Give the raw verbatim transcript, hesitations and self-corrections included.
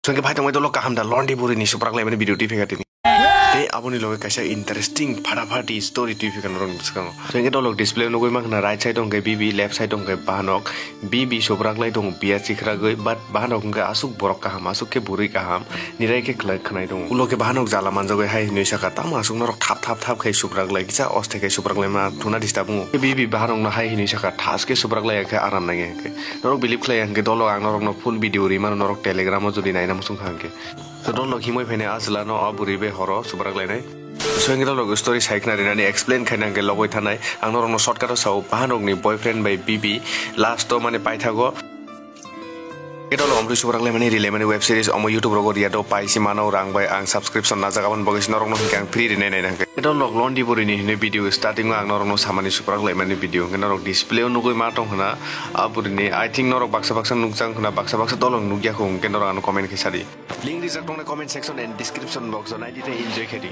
Songke phai tongbai dolo kaham da londi buri ni suprak lai mani video twi phika tini. Tei aboni loge kaisa interesting phada phadi story twi phika norok ni bwskango. Songke dolo display nugui mankha na right side hwnkhe B B, left side hwnkhe bahanok. B B suprak lai tongo biya chikragwi, but bahanok hwnkhe aswk borok kaham, aswk khe buri kaham, nirai khe khwlai khwnai tongo. Ulo khe bahanok jala manjagwi hai hinwi saka, tamo aswk norok thap thap thap khai suprak lai, kisa oste khai suprak lai ma thuna disturb wngo. B B bahanok no hai hinwi saka, thas khe suprak lai khe aram nangya hwnkhe. Norok believe khlai ya hwnkhe dolo ang norokno full video ri mano, norok Telegram o jodi naina muchung kha hwnkhe. To dolo himoi phainai a chwla no a buri bai horo suprak lainai. So hwnkhe dolo story sai khna rinani explain khaina hwnkhe logoi thanai. Ang norokno shortcut o sao, bahanok ni boyfriend bai B B last o mane paithago. Hwnkhe dolo omtwi suprak laimani ri laimani web series omo YouTube rogo riya do paisi mano rang bai ang subscription najak aboni bagwi se norokno hwnkhe ang free rinai naina hwnkhe. Hwnkhe dolo londi buri ni hinwi video starting o ang norokno samani suprak laimani video hwnkhe norok display o nugui ma tong khna. A buri ni, I think norok baksa baksa nukjak khna, baksa baksa dolong nukya kho, hwnkhe norok ano comment khe sadi. Link rijak tongnai comment section and description box o, naidi tei enjoy khe di.